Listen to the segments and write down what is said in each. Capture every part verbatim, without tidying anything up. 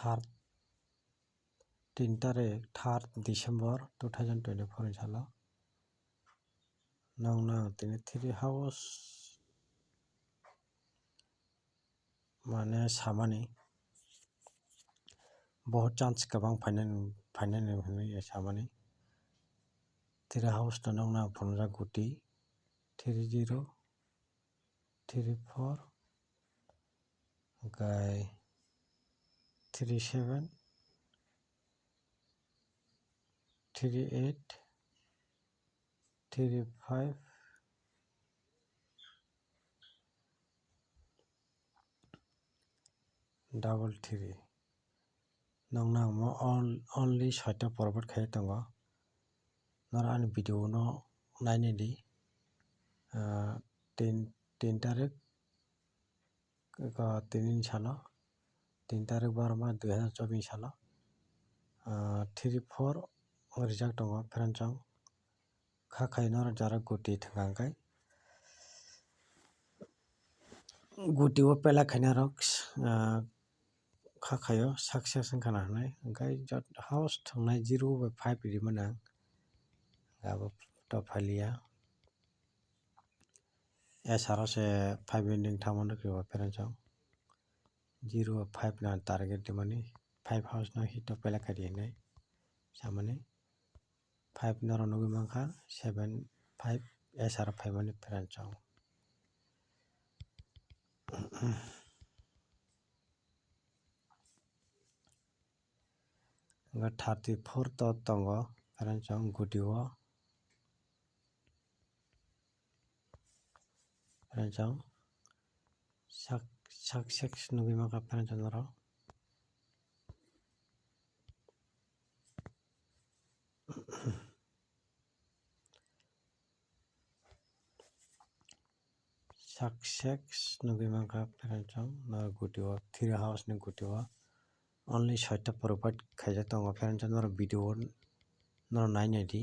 third, tin tarik, third December two thousand twenty-four ni salo. Nokno ang tini three house mane samani, bohot chance kwbang phainani, phainani hinwi samani. Three house no nokno ang phunukjak guti three zero, three four, hwnkhe three seven, three eight, three five, double three. Nokno ang mo on-, only soita forward khai tongo. Noro ani video no nainai di. Ah, tin, tin tarik, eko tini ni salo, tin tarik baro mas dui hazar chobbish salo, ah, three four rijak tongo pherang chong. Kha khaino oro jara guti thwngkha hwnkhe. Guti o pela khaina rok, ah, kha khaio success wngkha na hinwi. Hwnkhe jot house thwngnai zero bai five rimani ang. Abo to phalia. S R o se five ending thangmani khe pherang chong. Zero five na target rimani. Five house no hit o pela kha rinai. Samani. Five noro nugwi mankha, seven five S R phaimani pherang chong. Hwnkhe thirty four to tongo, pherang chong guti o. Pherang chong sak, sak sek nugwi mankha pherang chong noro. Success nugwi mankha pherang chong noro guti o, three house ni guti o only soita provide khaijak tongo pherang chong noro video o noro nainai di.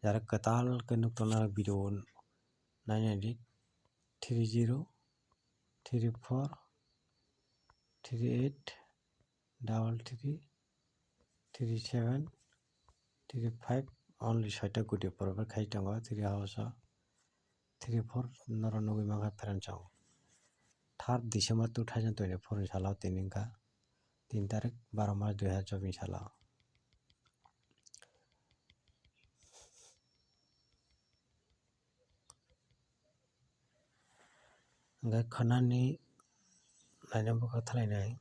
Jara kwtal khe nuk tongnai video o nainai di three zero, three four, three eight, double three, three seven, three five, only soita guti provide khai tongo three house o, three four noro nugwi mankha pherang chong. Third December two thousand twenty-four ni salo tini wngkha tin tarik baro mas dui hazar chobbish salo. Hwnkhe khwnani naina bwkha thalainai.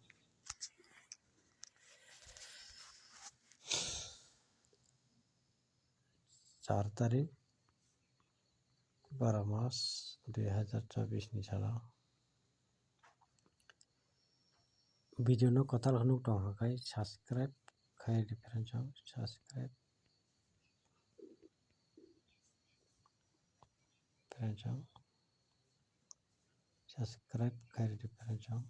Char tarik, baro mas, dui hazar chobbish ni salo. Video no kwtal hwnwi tong kha khai subscribe khai di pherang chong, subscribe. Pherang chong. Subscribe khai rwdi pherang chong.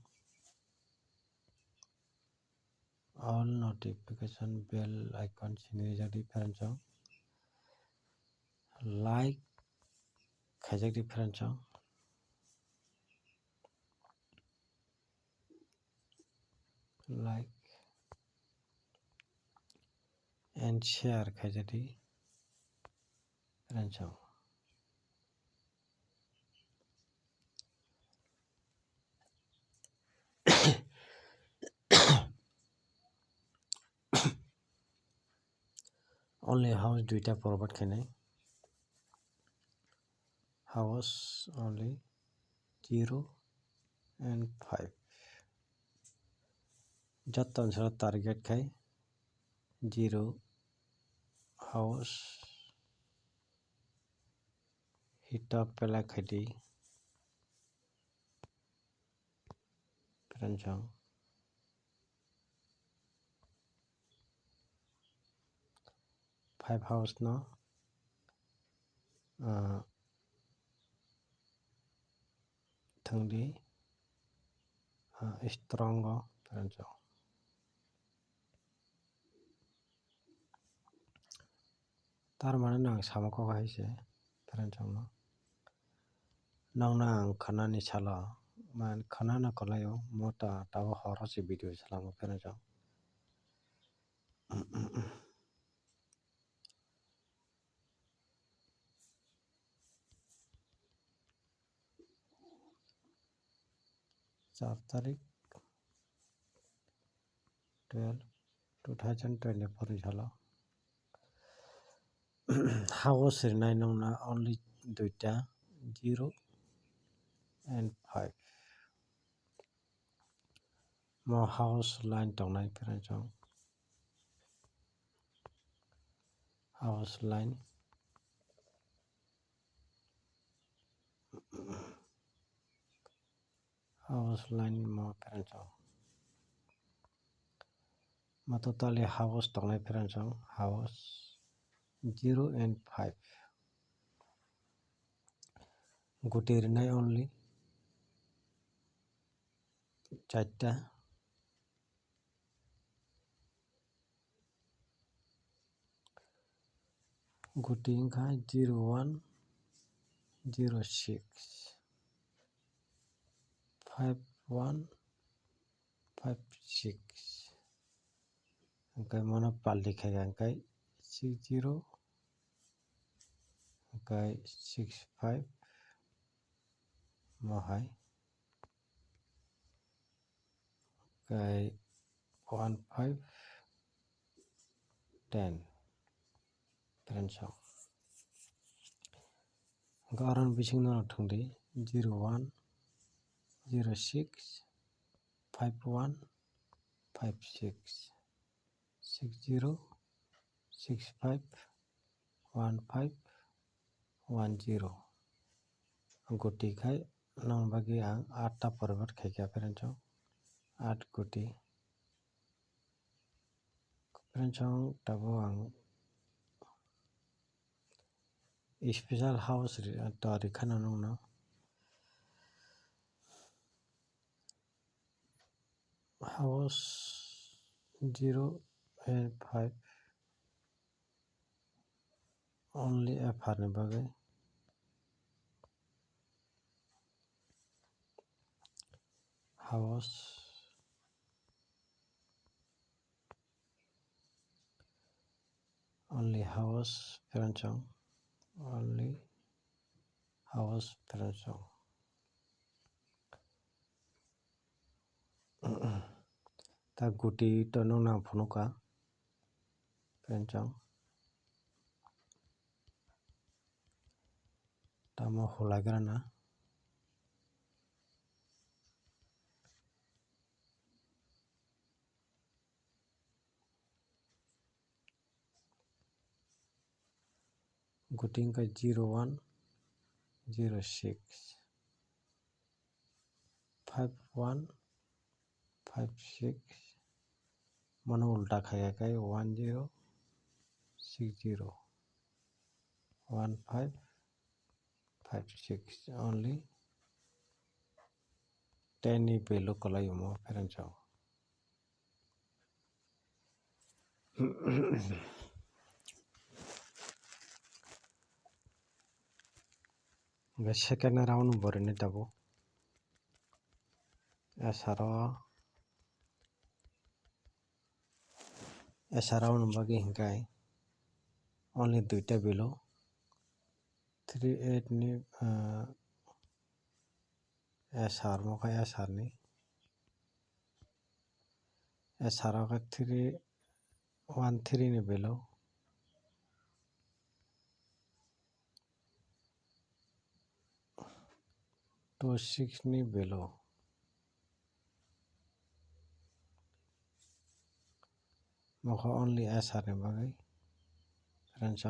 All notification bell icon sini rijak di pherang chong. Like khaijak di pherang chong. Like and share khaijak di pherang chong. Only house duita provide khainai. House only zero and five. Jotto ni salo target khai zero house hit o pela khaidi. Pherang chong. Five house no, ah, thwngdi, ah, strong o pherang chong. Tar mane nwng samo kok hai se pherang chong no. Nokno ang khwnani salo man khana na kwlaio, mo ta, tabo horo se video salamo pheno jang. Char tarik twelve two thousand twenty-four ni salo. House rinai nongna only duita, zero and five. Mo house line tongnai pheno jang. House line. House line mo pheno jang. Mo totally house tongnai pheno jang. House zero and five. Guti rinai only charta. Guti wngkha zero one, zero six, five one, five six. Hwnkhe mono paldi khaikha hwnkhe six zero, hwnkhe six five, mohai. Kai one five ten. Friends, hwnkhe aro bising no thwngdi zero one zero six five one five six six zero six five one five one zero. Guti khai nang bagwi ang atta poribar khaikha, friends, aat guti. Friends, tabo ang special house ri-, to rikhana nungno. House zero and five only F R ni bagwi. House. Only house, friends, only house, friends. Ta guti to nung nang phunukha, friends. Tamo hulaigrana. Guti wngkha zero one zero six five one five six. Mono ulta khaikha khe one zero six zero one five five six, only ten ni value kwlai omo, friends. Hwnkhe second round bo rini tabuk. Asaro, asaro ni bagwi hwnkhe only duita below three eight ni, ah, asar mo khe asar ni. Asaro khe three one three ni below. Two six ni below. Mokho only asar ni bagwi. Friends,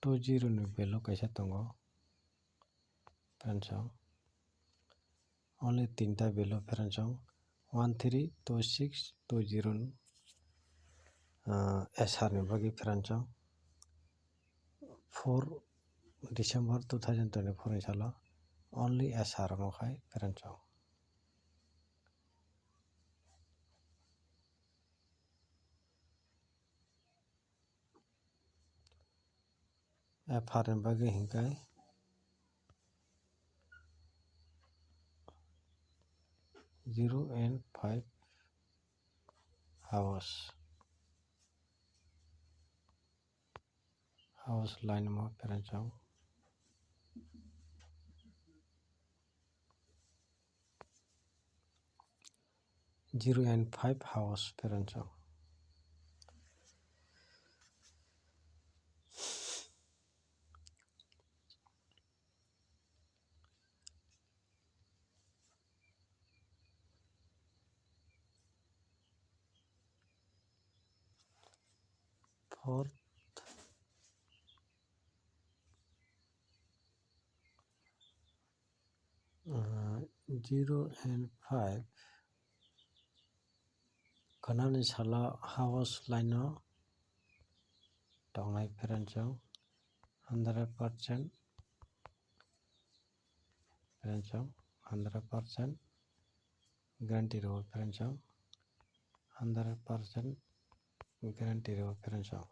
two zero ni below kaisa tongo. Friends, only tinta below, friends, one three two six two zero, ah, asar ni bagwi, friends, four December two thousand twenty-four ni salo only asar mo khai, friends. F R ni bagwi hwnkhe zero and five house. House line mo pherang chong. Zero and five house pherang chong. Fourth, uh, zero and five. Khwnani salo house line o tongnai pherang chong hundred percent, pherang chong hundred percent guarantee rw pherang chong hundred percent guarantee rw pherang chong.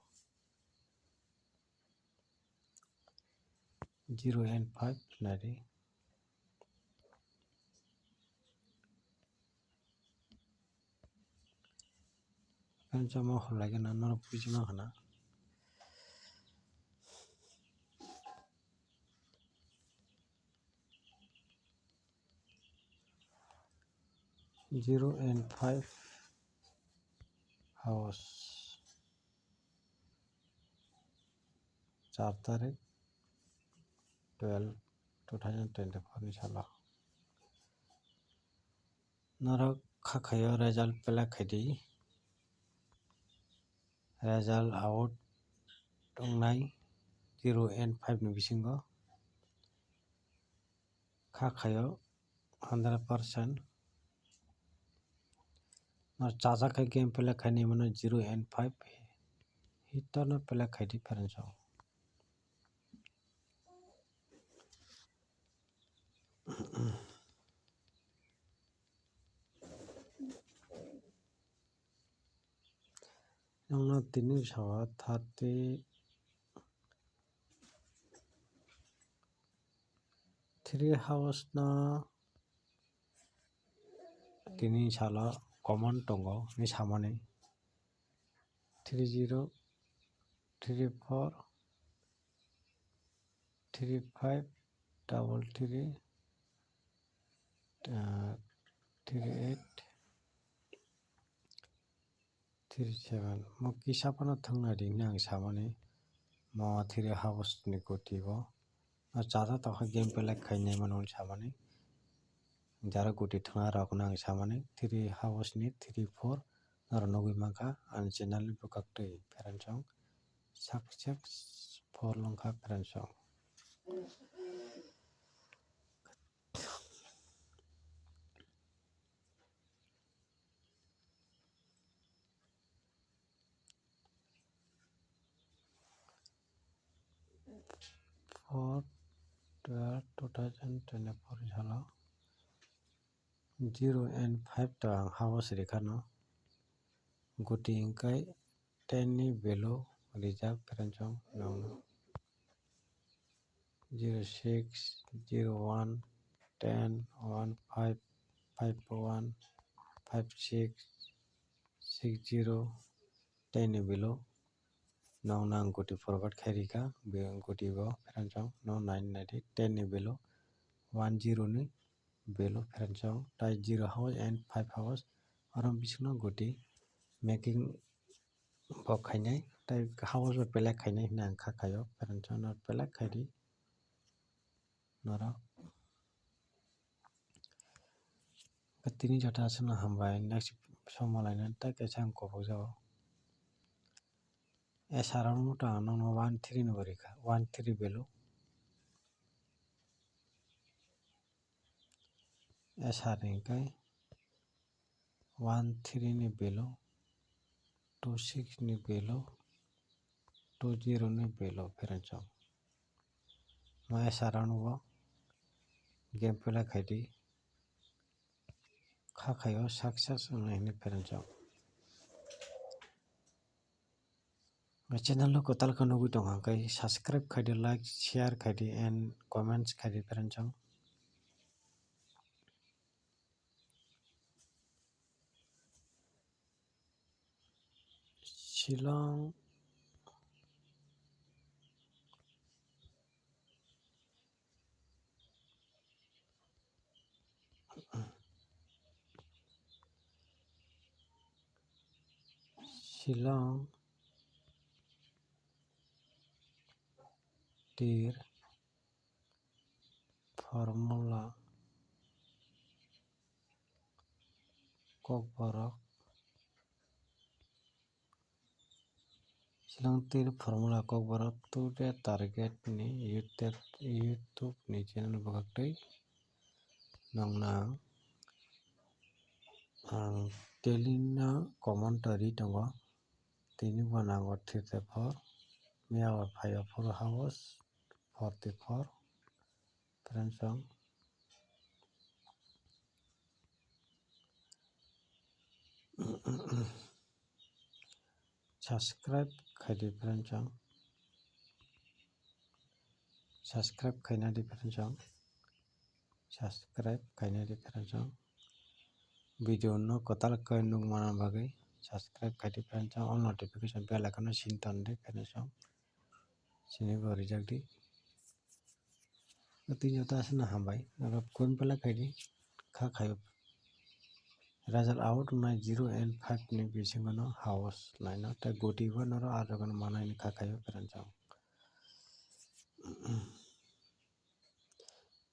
Zero and five nari. Kan chama holai gana norok puji ma khana. Zero and five house. Char tarik twelve two thousand twenty four ni salo. Norok kha khaio result pela khaidi. Result out wngnai zero and five ni bisingo. Kha khaio hundred percent. No chajak khe game pela khaini mano zero and five. Hito no pela khaidi pherang chong. Nokno tini sawa thirty three house no tini salo common tongo ni samani three zero three four three five double three, ah, three eight, three seven. Mo kisa phano thwngna di hinwi ang samani. Mo three house ni kuti bo. No chajak tokha game pela khainai mano hinwi samani. Jara kuti thwngna rok no ang samani. Three house ni three four norok nugwi mankha ani channel ni bwkhak twi pherang chong. Success for longkha pherang chong. Four twelve two thousand twenty four salo zero and five to ang house rikha no. Guti hingkai ten ni value rijak pherang chong nokno. Zero six, zero one, ten, one five, five one, five six, six zero, ten ni value. Nokno ang guti forward khairikha, be guti bo pherang chong no nine ninety, ten ni value, one zero ni value pherang chong, tai zero house and five house, oro bisingno guti making bo khainai, tai house bo pelek khainai hinwi ang kha khaio, pherang chong no pelek khaidi norok. Tini joto aswkno hambai, next somo lainani tai kaisa ang kubuk jago. S R wngkha ang nokno one three ni bo rikha, one three value. S R ni hwnkhe one three ni value, two six ni value, two zero ni value pherang chong. Mo S R wngkha game play khaidi. Kha khaio success wngnai hinwi pherang chong. Channel no kwtal khe nugwi tong hwnkhe subscribe khaidi, like, share khaidi and comments khaidi pherang chong. Shillong, Shillong tir formula Kokborok. Shillong tir formula Kokborok today target ni YouTube, YouTube ni channel bwkhaktwi nongna ang daily no commentary tongo. Tini bo nango thirty four, miya bo phaiyo four hours forty four. Friends song. Subscribe khaidi friends song. Subscribe khaina di friends song. Subscribe khaina di friends song. Video no kwtal khe nukmana bagwi subscribe khaidi friends song. All notification bell icon no sin ton di friends song. Sini bo rijak di. Tini joto aswkno hambai. Norok kun pela khaidi kha khayo. Result out nai zero and five ni bisingo no house naino tei goti bo norok ah jagano manai ni kha khayo friends song.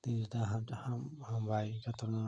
Tini joto ham, ham, hambai jotono.